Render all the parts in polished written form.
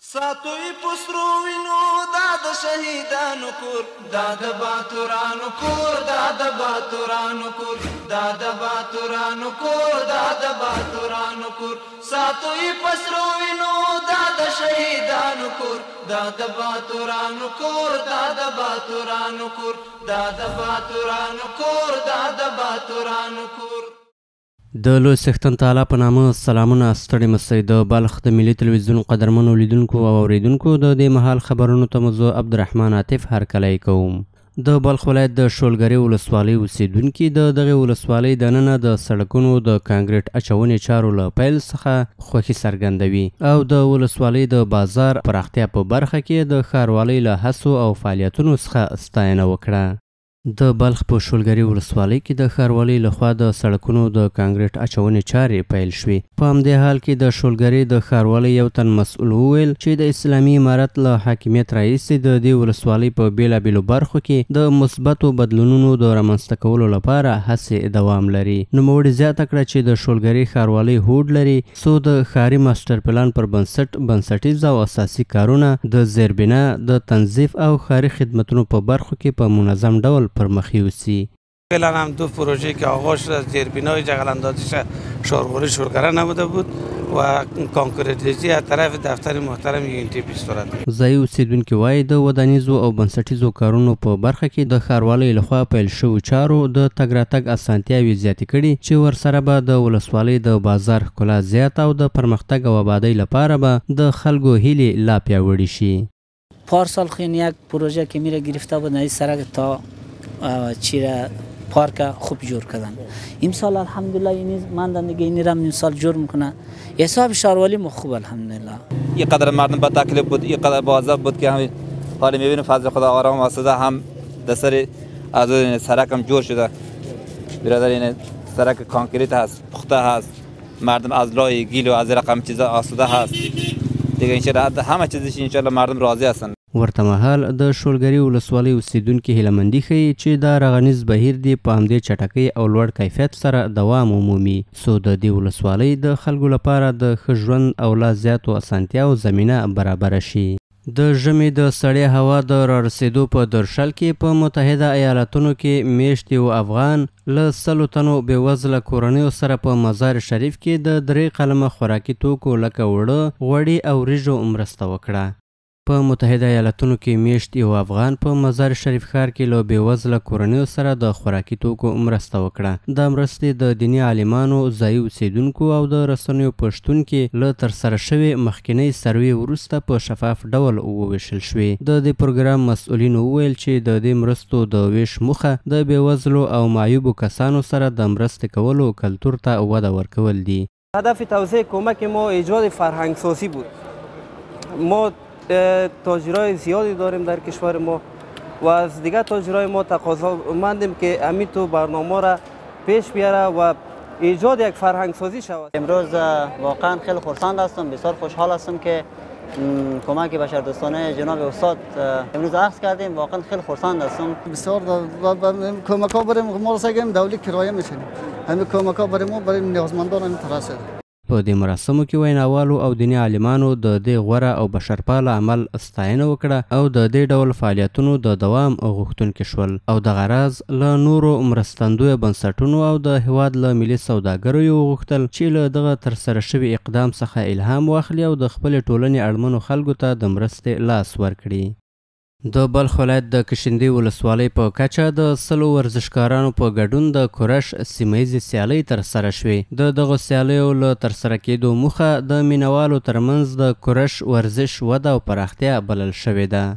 ساتو یې په سرو وینو دا د شهیدانو کور، دا د باتورانو کور، دا د باتورانو کور، دا د باتورانو کور، دا د باتورانو کور. ساتو یې په سرو وینو دا د شهیدانو کور، دا د باتورانو کور، دا د باتورانو کور، دا د باتورانو کور، دا د باتورانو کور. د لوی څښتن تعالی په نامه سلامونه. ستړي مسئ. د بلخ د ملي تلویزیون قدرمنو لیدونکو او اوریدونکو، د دې مهال خبرونو ته مو زه عبدالرحمن عاطف هرکلی کوم. د بلخ ولایت د شولګرې ولسوالۍ اوسېدونکي د دغې ولسوالۍ دننه د سړکونو د کانکریټ اچونې چارو له پیل څخه خوښي څرګندوي او د ولسوالۍ د بازار پراختیا په برخه کې د ښاروالۍ له هڅو او فعالیتونو څخه ستاینه وکړه. د بلخ په شولګرې ولسوالۍ کې د ښاروالۍ لخوا د سړکونو د کانکریټ اچونې چارې پیل شوې. په همدې حال کې د شولګرې د ښاروالۍ یو تن مسؤل وویل چې د اسلامي امارت له حاکمیت راهیسې د دې ولسوالۍ په بېلابېلو برخو کې د مثبتو بدلونونو د رامنځته کولو لپاره هڅې دوام لري. نوموړي زیاته کړه چې د شولګرې ښاروالۍ هوډ لري څو د ښاري ماسټر پلان پر بنسټ بنسټیز او اساسي کارونه د زیربنا د تنظیف او ښاري خدمتونو په برخو کې په منظم ډول پر مخ یوسي. فعلا هم دو پروژه که آغاز شد از زیربنای جغل اندازی شارغوری شولګره نموده بود و کانکریت ریزی از طرف دفتر محترم UNDP صورت. ځایي اوسېدونکي وایي د ودانیزو او بنسټیزو کارونو په برخه کې د ښاروالۍ لخوا پیل شوو چارو د تګ راتګ اسانتیاوې زیاتې کړي چې ورسره به د ولسوالۍ د بازار ښکلا زیاته او د پرمختګ او ابادۍ لپاره به د خلکو هیلې لا پیاوړې شي. پارسال خو یک پروژه که میره گرفته بود، این سرک تا چیره پارک خوب جور کردن. امسال الحمدلله اینی ماندن دیگه، اینی رم امسال جور میکنه. حساب شاروالی مو خوب الحمدلله. این قدر مردم با تکلیف بود، این قدر با عذاب بود که همین حالا میبینیم فضل خدا آرام آسوده هم در سر از سرک هم جور شده. برادر این سرک کانکریت هست، پخته هست، مردم از لای گیل و از رقم چیزا آسوده هست دیگه. انشالله همه چیزش انشالله مردم راضی هستن. ورته مهال د شولګرې ولسوالۍ اوسېدونکي هیلهمندي ښيي چې دا رغنیز بهیر دې په همدې چټکۍ او لوړ کیفیت سره دوام ومومي څو د دې ولسوالۍ د خلکو لپاره د ښه ژوند او لا زیاتو اسانتیاو زمینه برابره شي. د ژمي د سړې هوا د رارسېدو په درشل کې په متحده ایالتونو کې میشت یو افغان له 100 تنو بېوزله کورنیو سره په مزار شریف کې د 3 قلمه خوراکي توکو لکه اوړه، غوړي او وریژو مرسته وکړه. په متحده ایالتونو کې میشت یو افغان په مزار شریف ښار کې له بېوزله کورنیو سره د خوراکي توکو مرسته وکړه. دا مرستې د دیني عالمانو، ځایي اوسېدونکو او د رسنیو په شتون کې له ترسره شوې مخکنۍ سروې وروسته په شفاف ډول وویشل شوې. د دې پروګرام مسؤلینو وویل چې د دې مرستو د ویش موخه د بېوزلو او معیوبو کسانو سره د مرستې کولو کلتور ته وده ورکول دي. هدف توزیع کمک ما ایجاد فرهنگسازی بود. ما تاجرای زیادی داریم در کشور ما و از دیگر تاجرای ما تقاضا مندیم که همین تو برنامه را پیش بیاره و ایجاد یک فرهنگ سازی شود. امروز واقعا خیلی خرسند هستم، بسیار خوشحال هستم که کمک بشردوستانه جناب استاد امروز اخذ کردیم. واقعا خیلی خرسند هستم. بسیار کمک ها برای ما رسیدیم، دولی کرایه میشیم. همین کمک ها برای ما برای نیازمندان همین رسید. په دې مراسمو کې ویناوالو او دیني عالمانو د دې غوره او بشرپاله عمل ستاینه وکړه او د دې ډول فعالیتونو د دوام غوښتونکي شول او دغه راز له نورو مرستندویه بنسټونو او د هیواد له ملي سوداګرو یې وغوښتل چې له دغه ترسره شوي اقدام څخه الهام واخلي او د خپلې ټولنې اړمنو خلکو ته د مرستې لاس ورکړي. د بلخ ولایت د کشندې ولسوالۍ په کچه د 100 ورزشکارانو په ګډون د کورش سیمه ییزې سیالۍ ترسره شوې. د دغو سیالیو له ترسره کېدو موخه د مینهوالو ترمنځ د کورش ورزش وده او پراختیا بلل شوې ده.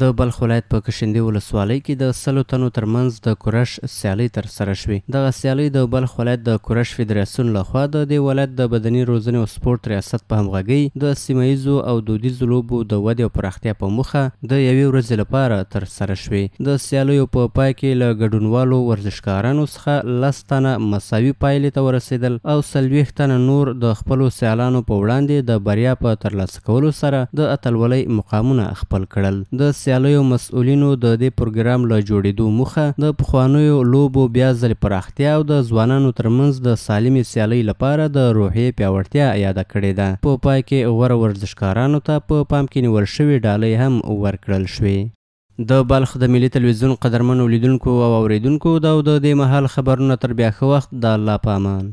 د بلخ ولایت په کشندې ولسوالۍ کې د 100 تنو ترمنځ د کورش سیالۍ ترسره شوې. دغه سیالۍ د بلخ ولایت د کورش فدراسیون لخوا د دې ولایت د بدني روزنې او سپورت ریاست په همغږۍ د سیمه ییزو او دودیزو لوبو د ودې او پراختیا په موخه د یوې ورځې لپاره ترسره شوې. د سیالیو په پای کې له ګډونوالو ورزشکارانو څخه 10 تنه مساوي پایلې ته ورسېدل او 40 تنه نور د خپلو سیالانو په وړاندې د بریا په ترلاسه کولو سره د اتلولۍ مقامونه خپل کړل. د سیالیو مسؤلینو د دې پروګرام له جوړېدو موخه د پخوانیو لوبو بیا ځلې پراختیا او د ځوانانو ترمنځ د سالمې سیالۍ لپاره د روحیې پیاوړتیا یاده کړې ده. په پای کې غوره ورزشکارانو ته په پام کې نیول شوې ډالۍ هم ورکړل شوې. د بلخ د ملي تلویزیون قدرمنو لیدونکو او اورېدونکو، دا او د دې مهال خبرونه. تر بیا ښه وخت، د الله په امان.